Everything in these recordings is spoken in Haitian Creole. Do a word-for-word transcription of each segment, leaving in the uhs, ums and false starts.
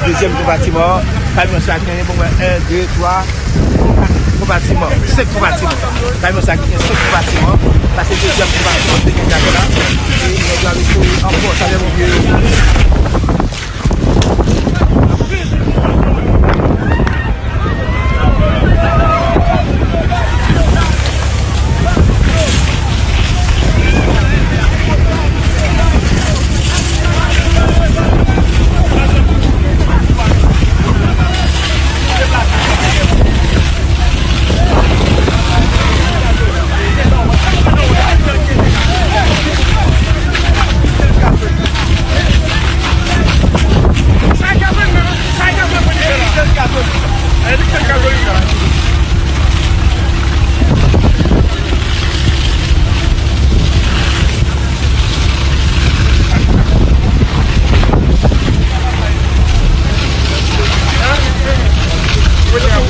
Dezyèm konpatiman an, kamyon sa genyen, bon, mwen, en, de, twa, kat konpatiman, senk konpatiman. Kamyon sa genyen senk konpatiman, sa se dezyèm konpatiman te gen gaz la. E nèg yo ap eseye ankò, sa lè moun yo.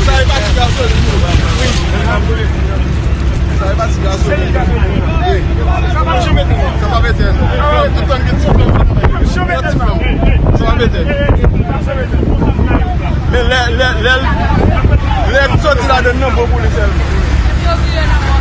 Sa e pati gasolin. Sa e pati gasolin. Wi. Sa p ap janm ete. Sa p ap ete. Tout tan gen ti flanm. Sa p ap ete. Men lè, lè, lè, lè l soti ladan nan bon pou li sèlman.